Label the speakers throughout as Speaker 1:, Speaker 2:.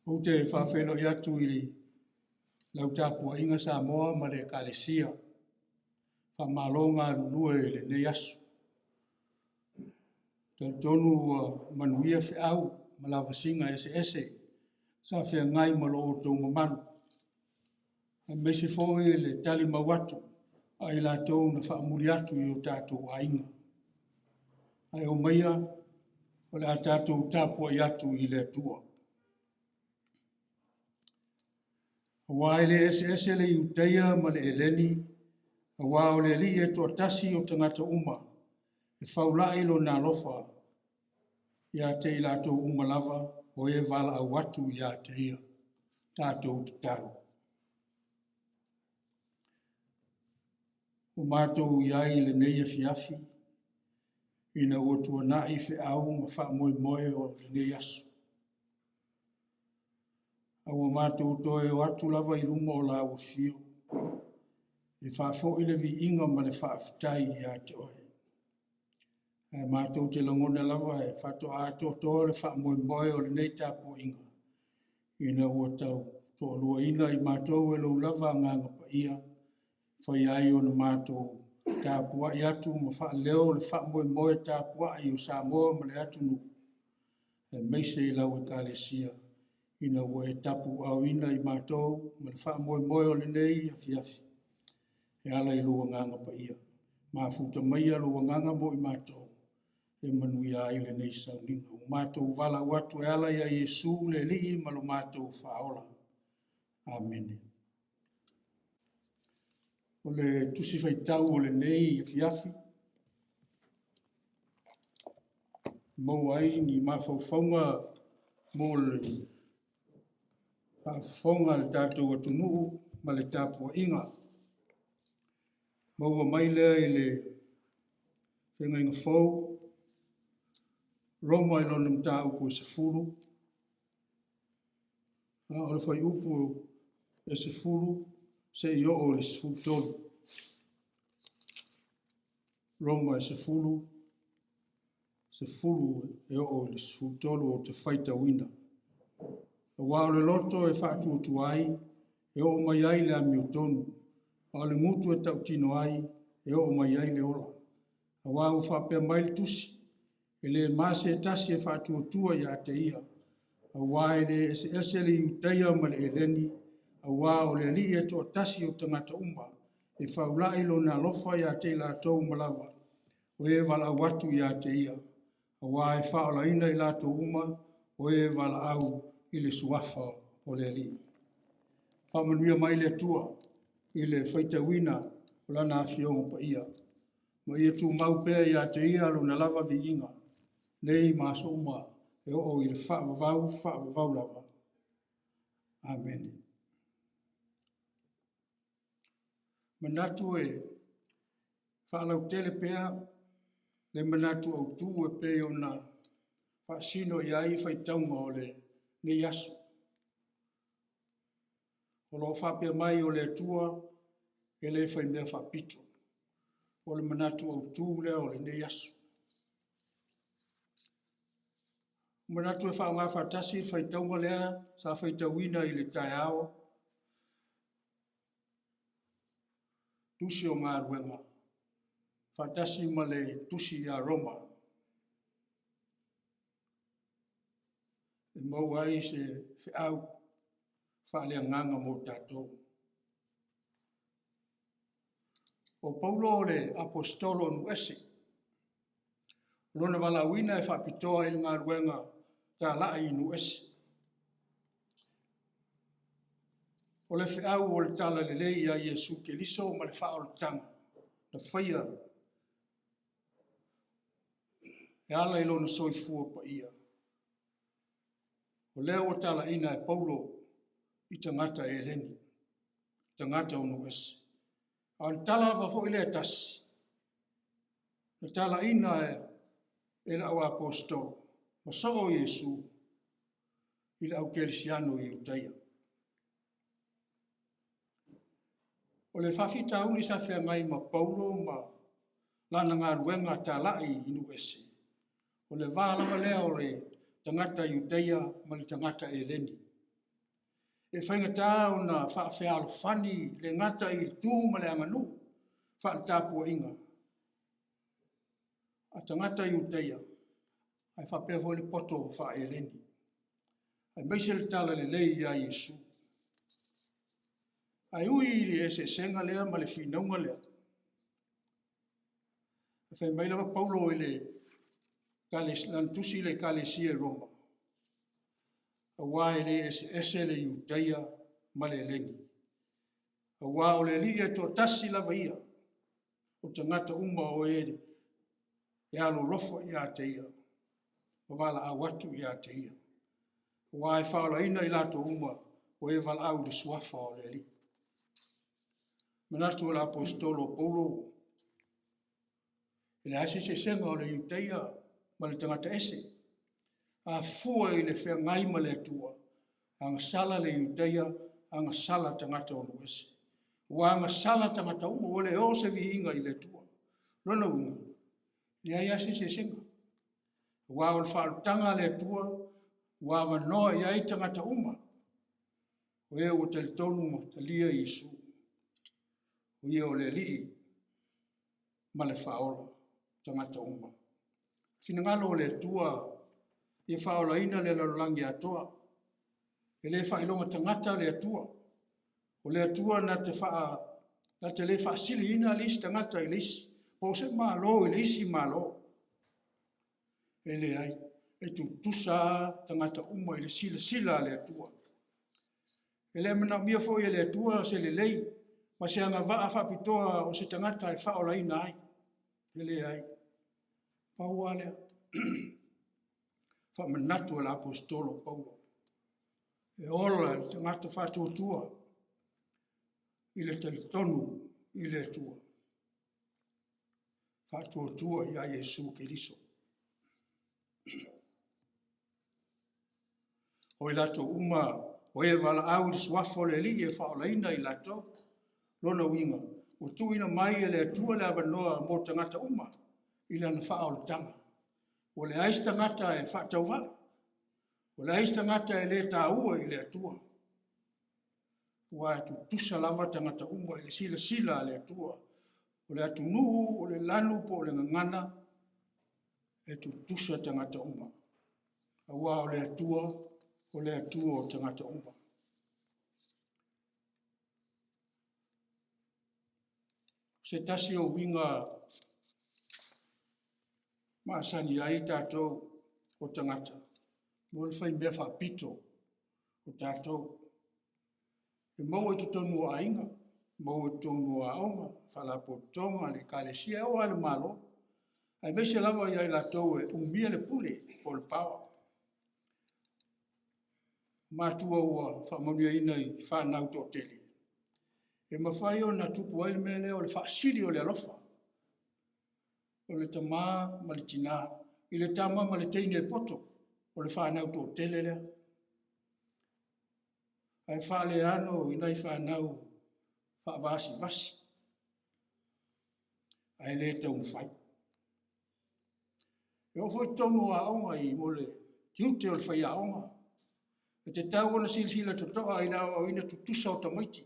Speaker 1: Ou te faafeiloai atu i lau tapuaiga Samoa ma le Ekalesia. Faamalo galulue i lenei aso. Talitonu ua manuia feau ma lavasiga eseese sa feagai ma lo outou mamalu, aemaise foi le talimau atu a i latou na faamuli atu i o tatou aiga. Ae omaia, o le a tatou tapuai atu i le Atua. Aua e le eseese le Iutaia ma le Eleni, aua o le Alii e toatasi o tagata uma, e faulai Lona alofa ia te i latou uma lava o e valaau atu ia te Ia. Tatou tatalo. Ua matou i ai i lenei afiafi, ina ua tuanai feau ma faamoemoe o lenei aso. A ua matou toe o atu lava i luma o lau afio, e faafoi le viiga ma le faafetai ia te Oe. Ae matou te lagona lava e faatoa atoatoa le faamoemoe o lenei tapuaiga, ina ua tau toaluaina i matou e Lou lava Agaga Paia, e faia ai ona matou tapuai atu ma faaleo le faamoemoe tapuai o Samoa ma le atunuu, aemaise i lau Ekalesia, ina ua e tapuaaoina i matou ma le faamoemoe o lenei afiafi, e ala i Lou Agaga Paia. Mafuta maia Lou Agaga mo i matou, e manuia ai lenei sauniga. Ua matou valaau atu e ala ia Iesu le Alii ma lo matou Faaola. Amene. O le tusi faitau o lenei afiafi, maua ai ni mafaufauga mo le faafofoga a le tatou atunuu ma le tapuaiga. Maua mai lea i le Feagaiga Fou, Roma i lona mataupu e 10, a o le fuaiupu e 10 seia oo i le 13. Roma e 10, 10 e oo i le 13 ou te faitauina. Aua o le loto e faatuatua ai, e oo mai ai le amiotonu, a o le gutu e tautino ai, e oo mai ai le ola. Aua ua faapea mai le tusi, e le ma se tasi e faatuatua ia te ia, aua e le eseese le Iutaia ma le Eleni, aua o le Alii e toatasi o tagata uma, e faulai Lona alofa ia te i latou uma lava, o e valaau atu ia te Ia, aua e faaolaina i latou uma o e valaau i le suafa o le Alii. Faamanuia mai le Atua i le faitauina o Lana Afioga Paia, ma ia tumau pea ia te Ia Lona lava viiga, nei ma aso uma e oo i le faavavau, faavavau lava. Amene. Manatu e faalautele pea le manatu autu e pei ona faasino i ai faitauga o lenei aso. O lo o faapea mai o le Atua e le faimea faapito. O le manatu autu lea o lenei aso. Manatu e faaaoga faatasi le faitauga lea sa faitauina i le taeao, tusi o galuega, faatasi ma le tusi ia Roma, e maua ai se feau faaleagaga mo tatou. O Paulo o le aposetolo o nuu ese. O lona valaauina e faapitoa i le galuega talai i nuu ese. O le feau o le tala lelei ia Iesu Keriso ma le faaolataga na faia e ala i lona soifua paia. O lea ua talaina e Paulo i tagata Eleni, tagata o nuu ese. A o le tala lava foi lea e tasi, na talaina e le au aposetolo, ma soo Iesu i le au kerisiano i Iutaia. O le faafitauli sa feagai ma Paulo ma lana galuega talai i nuu ese, o le va lava lea o le tagata Iutaia ma le tagata Eleni. E faigata ona faafealofani le gata i le tu ma le aganuu faale-tapuaiga a tagata Iutaia ae faapea foi le poto faa-Eleni, aemaise le talalelei ia Iesu. Ae ui i le eseesega lea ma le finauga lea, e fai mai lava Paulo i le lana tusi i le Ekalesia i Roma, aua e le eseese le Iutaia ma le Eleni, aua o le Alii e toatasi lava Ia, o tagata uma o e e alolofa ia te Ia, ma valaau atu ia te Ia. Aua e faaolaina i latou uma o e valaau i le suafa o le Alii. Manatu o le Aposetolo o Paulo, e leai se eseesega o le Iutaia ma le tagata ese. A fua i le feagai ma le Atua, agasala le Iutaia, agasala tagata o nuu ese. Ua agasala tagata uma, ua le oo se viiga i le Atua. Lona uiga, leai lava se eseesega. Aua o le faaolataga a le Atua, ua avanoa i ai tagata uma, o e ua talitonu ma talia Iesu, o Ia o le Alii ma le Faaola, tagata uma. Finagalo o le Atua ia faaolaina le lalolagi atoa. E le faailoga tagata le Atua. O le Atua na te na te le faasiliina le isi tagata i le isi, po o se Malo i le isi Malo. E leai, e tutusa tagata uma i le silasila a le Atua. E le manaomia foi e le Atua se lelei ma se agavaa faapitoa o se tagata e faaolaina ai. E leai. Pau lava lea. Faamanatu a le Aposetolo o Paulo. E ola le tagata faatuatua i le talitonu i le Atua. Faatuatua ia Iesu Keriso. O i latou uma o e valaau i le suafa o le Alii e faaolaina i latou. Lona uiga, ua tuuina mai e le Atua le avanoa mo tagata uma i lana faaolataga. Ua leai se tagata e faatauvaa, ua leai se tagata e le taua i le Atua. Ua e tutusa lava tagata uma i le silasila a le Atua. O le atunuu, o le lanu po o le gagana, e tutusa tagata uma. Aua o le Atua, o le Atua o tagata uma. Se tasi o uiga masani ai tatou o tagata, mo le faimea faapito o tatou. E maua i totonu o aiga, maua i totonu o aoga, faalapotopotoga, le ekalesia, e oo lava i le Malo, aemaise lava ia i latou e umia le pule po o le power. Matua ua faamanuiaina i fanau toatele, e mafai ona tupu ai le mea lea o le faasili o le alofa o le tama ma le tina i le tama ma le teine e poto o le fanau toatele lea. Ae faaleano i nai fanau faavasivasi, ae le taumafai. E oo foi i totonu o aoga i mo le tiute o le faiaoga, e tatau ona silasila totoa i le aoaoina tutusa o tamaiti.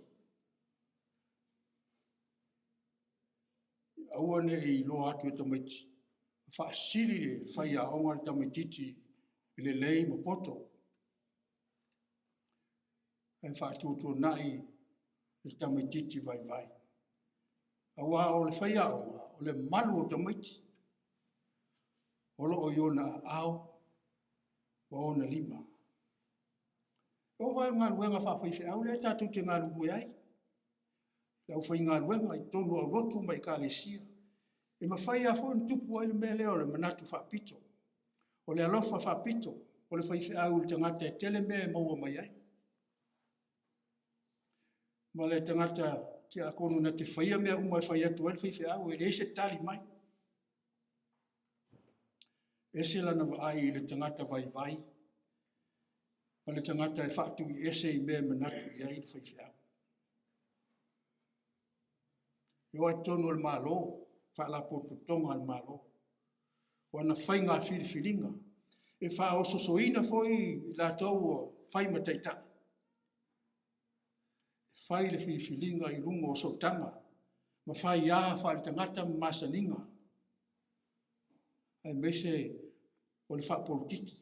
Speaker 1: Aua ne i iloa atu e tamaiti, faasili le faiaoga le tamaitiiti i lelei ma poto, ae faatuatuanai le tamaitiiti vaivai. Aua o le faiaoga, o le malu o tamaiti, o lo o i ona aao ma ona lima. E oo foi i le galuega faafaifeau lea tatou te galulue ai, le aufaigaluega i totonu o aulotu ma ekalesia, e mafai lava foi ona tupu ai le mea lea o le manatu faapito, o le alofa faapito o le faifeau i le tagata e tele mea e maua mai ai. Ma le tagata tiakono na te faia mea uma e fai atu ai le faifeau, e leai se tali mai. Ese lana vaai i le tagata vaivai ma le tagata e faatuiese i mea e manatu i ai le faifeau. E oo lava i totonu o le Malo, faalapotopotoga a le Malo, o ana faiga filifiliga, e faaososoina foi i latou ua fai ma taitai. Fai le filifiliga i luga o sootaga ma faia faaletagata ma masaniga, aemaise o le faapolokiki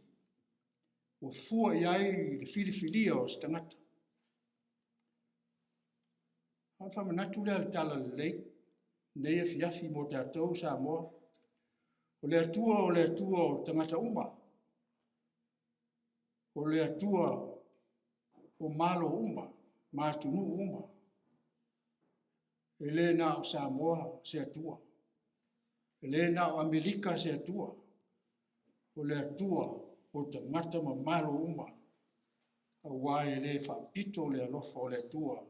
Speaker 1: ua fua i ai le filifilia o se tagata. A o le faamanatu lea o le Talalelei i lenei afiafi mo tatou Samoa. O le Atua o le Atua o tagata uma. O le Atua o Malo uma ma atunuu uma. E le na o Samoa se Atua. E le na o Amerika se Atua. O le Atua o tagata ma Malo uma, aua e le faapito le alofa o le Atua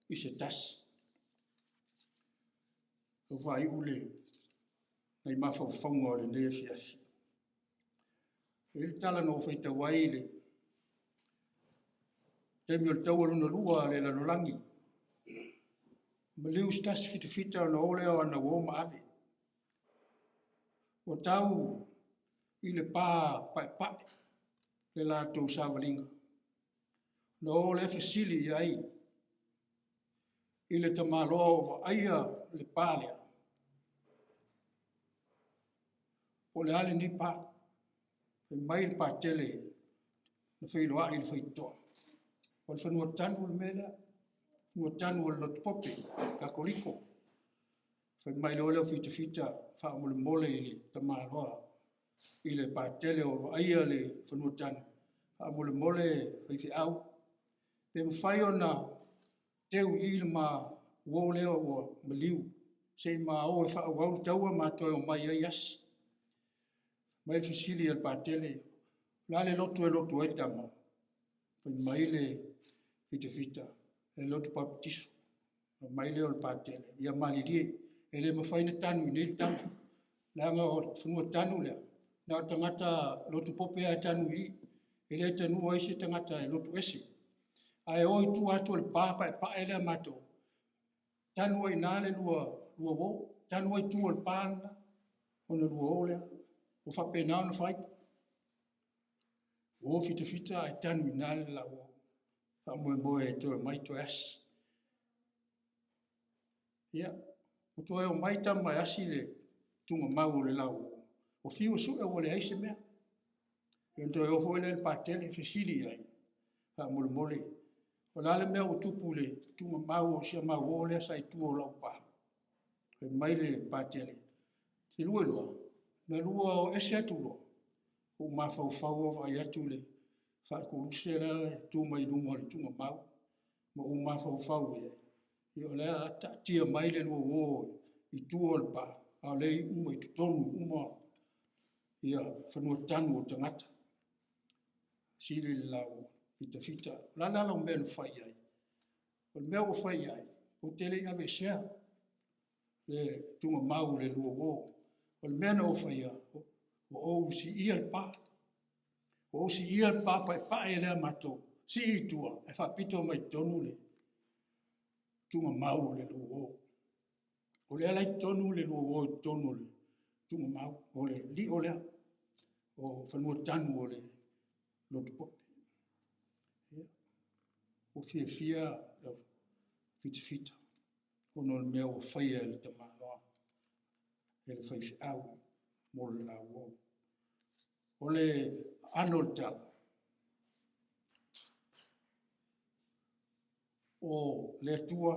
Speaker 1: i se tasi. Ua faaiu le nai mafaufauga o lenei afiafi. E i ai le tala na ou faitau ai i le taimi o le taua lona lua a le lalolagi, maliu se tasi fitafita ona o lea o ana uo ma ave. Ua tau i le pa paepae le latou savaliga. Na o lea fesili i ai i le tamaloa o vaaia le pa lea, po o le a lenei pa? Fai mai le Patele na feiloai i le faitotoa, o le fanua tanu le mea lea, fanua tanu o le lotu Pope, Katoliko. Fai mai loa lea o fitafita faamolemole i le tamaloa i le Patele o vaaia le fanua tanu, faamolemole faifeau, pe mafai ona teu i i le ma uo lea ua maliu, se i ma o e faaauau le taua ma toe omai ai asi. Fai mai le fesili a le Patele, o le a le lotu e lotu ai le tama? Fai mai le fitafita, o le lotu Papatiso. Fai mai lea o le Patele, ia malilie, e le mafai ona tanu i inei le tama, leaga o le fanua tanu lea, na o tagata lotu Pope lava e tanu i i. E le tanua ai se tagata e lotu ese. Ae o i tua atu o le pa paepae lea a matou, tanu ai i ina le lua uo, tanu ai tua o le pa lena, ona lua o lea. Ua faapena ona fai. Ua o fitafita ae tanu i ina le la uo. Faamoemoe e toe omai toe asi. Ia, ua toe omai tama e asi le tuugamau o le la uo, ua fiu e sue ua leai se mea. Ia ona toe o foi lea i le Patele fesili i ai, faamolemole, o le a le mea ua tupu i le tuugamau o si a ma uo lea sa i tua o lau pa? Fai mai le Patele, se lua iloa, na lua o ese atu loa, ou mafaufau ou vaai atu i le faakoluse la e tu mai luga o le tuugamau, ma ou mafaufau i ai, ia o le a taatia mai le lua uo i tua o le pa, a o lea e i uma i totonu uma ia fanua tanu o tagata. Sili le lau fitafita. O le a la lau mea na fai i ai? O le mea ua fai i ai, ou te le i aveesea le tuugamau o le lua uo. O le mea na ou faia, ua ou siia le pa. Ua ou siia le pa paepae lea a matou, sii i tua, ae faapito mai i totonu le tuugamau o le lua uo. O lea la i totonu le lua uo i totonu o le tuugamau, o le lio lea, o fanua tanu o le lotu Pope. Ua fiafia lau fitafita, ona o le mea ua faia e le tamaloa, e le faifeau mo le la uo. O le aano o le tala, o le Atua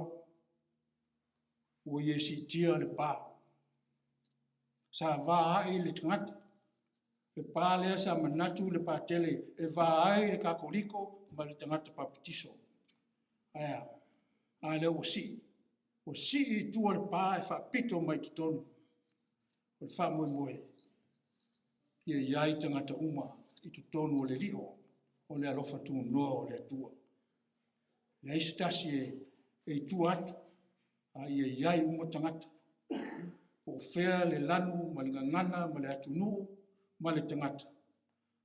Speaker 1: ua ia siitia le pa, sa va ai le tagata, le pa lea sa manatu le Patele e va ai le Katoliko ma le tagata Papatiso. Ae a? A lea ua sii. Ua sii i tua le pa e faapito mai i totonu. O le faamoemoe, ia i ai tagata uma i totonu o le lio o le alofa tunoa o le Atua. E leai se tasi e i tua atu, a ia i ai uma tagata. Po o fea le lanu ma le gagana ma le atunuu ma le tagata,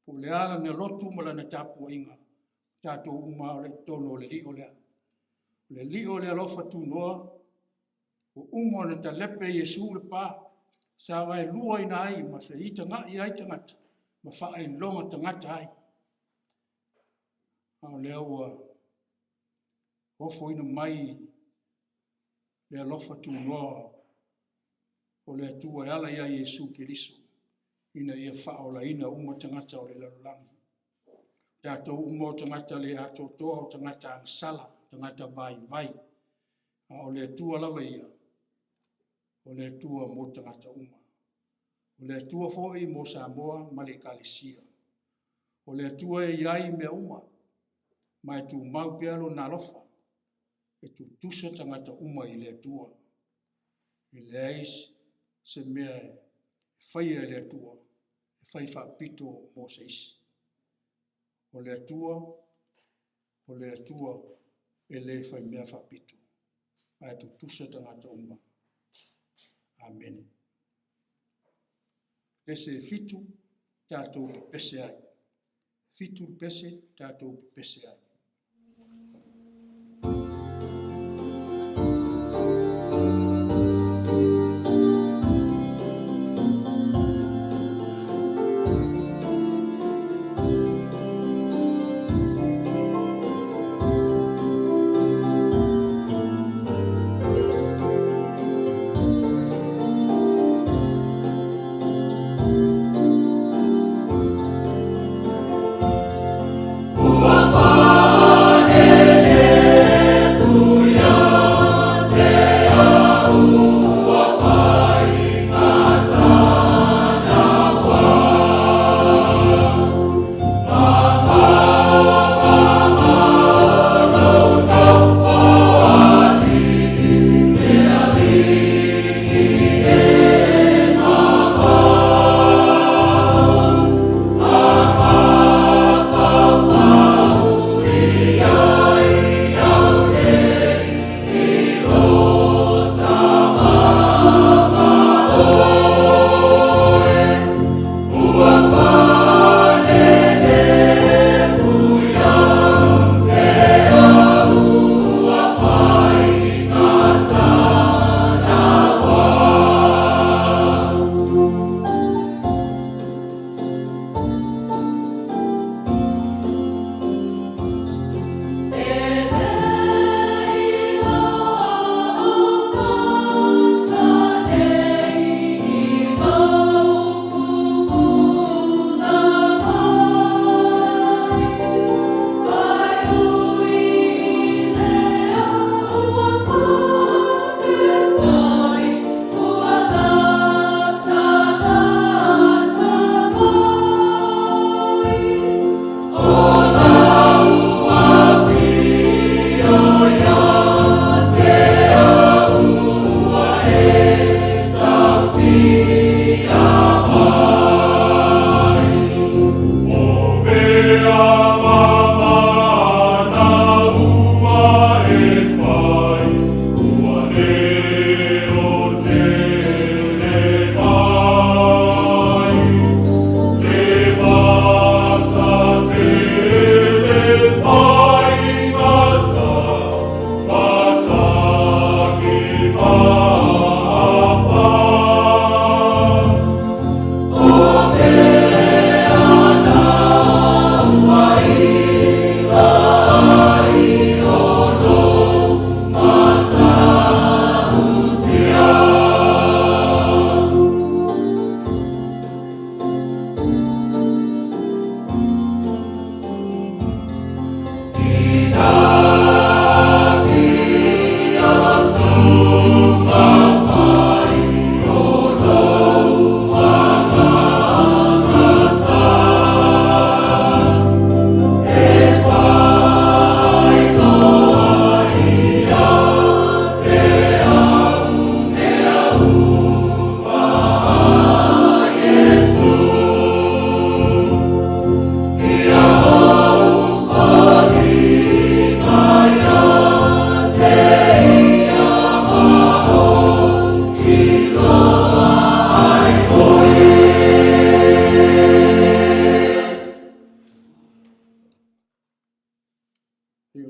Speaker 1: po o le a lana lotu ma lana tapuaiga, tatou uma lava o le i totonu o le lio lea. O le lio o le alofa tunoa, ua uma ona talepe e Iesu le pa, sa vaeluaina ai ma feitagai ai tagata, ma faailoga tagata ai. A o lea ua Ofoina mai le alofa tunoa o le Atua e ala ia Iesu Keriso, ina ia faaolaina uma tagata o le lalolagi. Tatou uma o tagata le atoatoa, o tagata agasala, tagata vaivai, a o le Atua lava ia, o le Atua mo tagata uma. O le Atua foi mo Samoa ma le Ekalesia. O le Atua e i ai mea uma, ma e tumau pea lona alofa, e tutusa tagata uma i le Atua. E leai se mea e faia e le Atua, e fai faapito mo se isi. O le Atua, o le Atua e le fai mea faapito, ae tutusa tagata uma. Amene. Pese 7, tatou pepese ai. 7 pese, tatou pepese ai.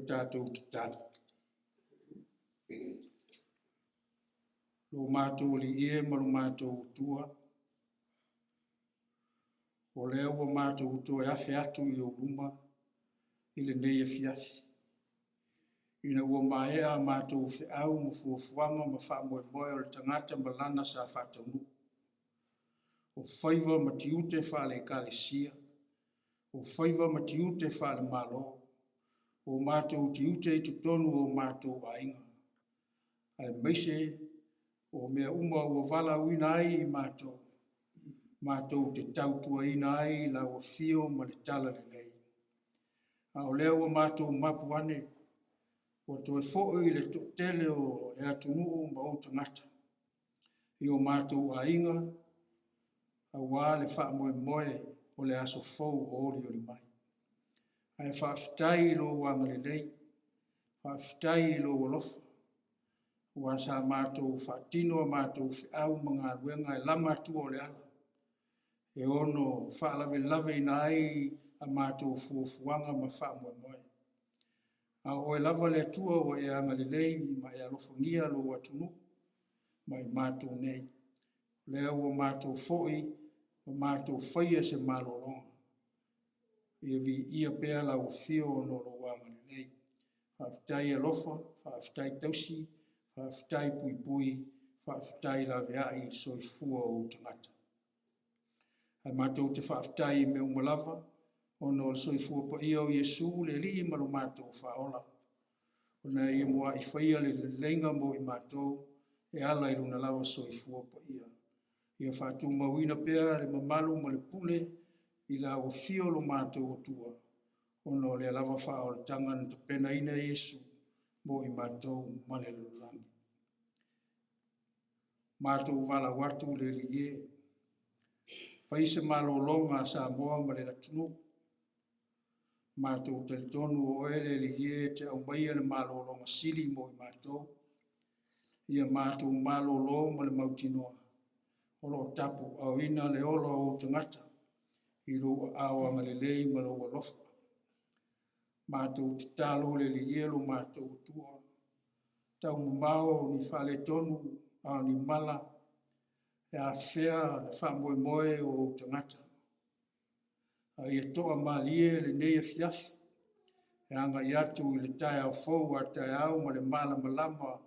Speaker 1: Tatou tatalo. Lo matou Alii e ma lo matou Atua, o lea ua matou toe afe atu i ou luma i lenei afiafi. Ina ua maea a matou feau ma fuafuaga ma faamoemoe o le tagata ma lana sa faataunuu. O faiva ma tiute faale-Ekalesia, o faiva ma tiute faale-Malo, o matou tiute i totonu o matou aiga, aemaise o mea uma ua valaauina ai i matou, matou te tautuaina ai lau afio ma le talalelei. A o lea ua matou mapu ane, ua toe foi le toatele o le atunuu ma ou tagata i o matou aiga, aua le faamoemoe o le aso fou o olioli mai. Ae faafetai i lou agalelei, faafetai i lou alofa, aua sa matou faatino a matou feau ma galuega e lama atua o le ala, e ono faalavelaveina ai a matou fuafuaga ma faamoemoe. A o oe lava le Atua ua e agalelei ma e alofagia lou atunuu ma i matou nei. O lea ua matou foi ma matou faia se malologa. Ia viia pea lau afio ona o lou agalelei. Faafetai alofa, faafetai tausi, faafetai puipui, faafetai laveai i le soifua o ou tagata. Ae matou te faafetai i mea uma lava, ona o le soifua paia o Iesu le Alii ma lo matou Faaola, ona ia muai faia le leleiga mo i matou e ala i lona lava soifua paia. Ia faatumauina pea le mamalu ma le pule i lau afio lo matou Atua, ona o lea lava faaolataga na tapenaina e Iesu mo i matou ma le lalolagi. Matou valaau atu le Alii e, fai se malologa a Samoa ma le atunuu. Matou talitonu o oe le Alii e te aumaia le malologa sili mo i matou. Ia matou malolo ma le mautinoa, o lo o tapuaaoina le ola o ou tagata i lou aao agalelei ma lou alofa. Matou tatalo le Alii e lo matou Atua, taumamao ni faaletonu a o ni mala e afea le faamoemoe o ou tagata. A ia toa malie lenei afiafi e agai atu i le taeao fou a taeao ma le malamalama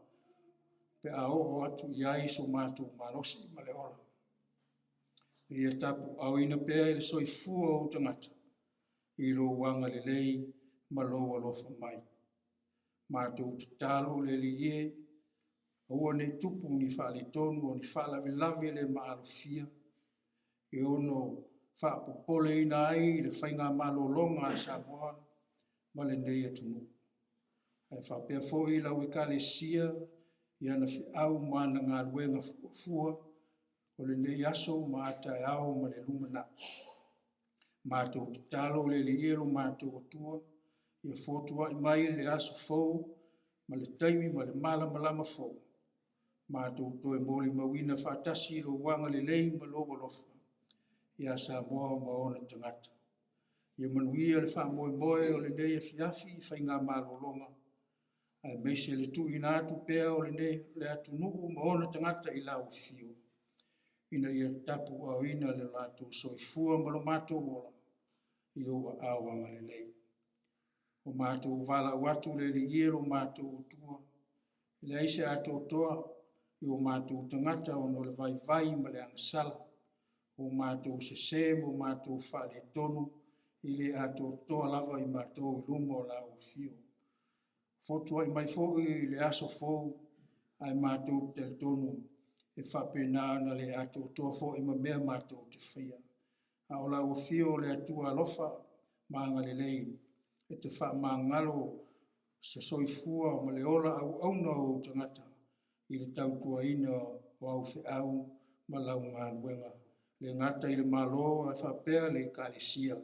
Speaker 1: pe a oo atu i ai so matou malosi ma le ola. Ia tapuaaoina pea i le soifua o ou tagata i lou agalelei ma lou alofa mai. Matou tatalo le Alii e, aua ne i tupu ni faaletonu o ni faalavelave le maalofia e ono faapopoleina ai le faigamalologa a Samoa ma lenei atunuu. Ae faapea foi lau Ekalesia i ana feau ma ana galuega fuafua o lenei aso ma a taeao ma le lumanai. Matou tatalo le Alii e lo matou Atua, ia fotuai mai le aso fou ma le taimi ma le malamalama fou. Matou toe molimauina faatasi lou agalelei ma lou alofa ia Samoa ma ona tagata. Ia manuia le faamoemoe o lenei afiafi i faigamalologa, aemaise le tuuina atu pea o lenei le atunuu ma ona tagata i lau afio, ina ia tapuaaoina le latou soifua ma lo matou ola i ou aao agalelei. O matou valaau atu le Alii e lo matou Atua, e leai se atoatoa i o matou tagata ona o le vaivai ma le agasala, o matou sese ma o matou faaletonu i le atoatoa lava i matou i luma o lau afio. Fotuai mai foi i le aso fou, ae matou te talitonu e faapena ona le atoatoa foi ma mea matou te faia. A o lau afio o le Atua alofa ma agalelei e te faamagalo se soifua ma le ola auauna o ou tagata i le tautuaina o au feau ma lau galuega, le gata i le Malo ae faapea le Ekalesia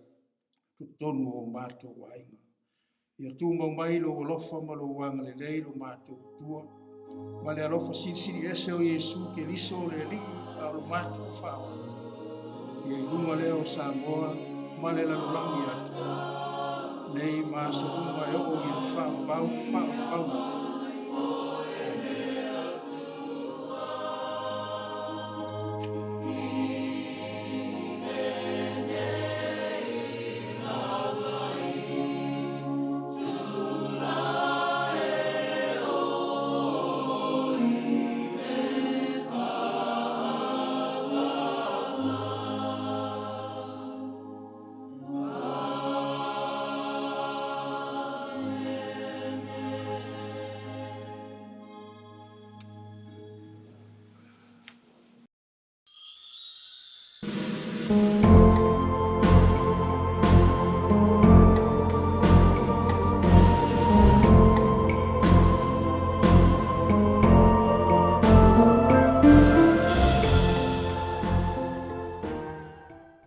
Speaker 1: totonu o matou aiga. Ia tumau mai lou alofa ma lou agalelei lo matou Atua, ma le alofa silisili ese o Iesu Keriso le Alii a o lo matou Faaola. Ia i luga lea o Samoa ma le lalolagi atoa, nei ma aso uma e oo i le faavavau faavavau. Amene.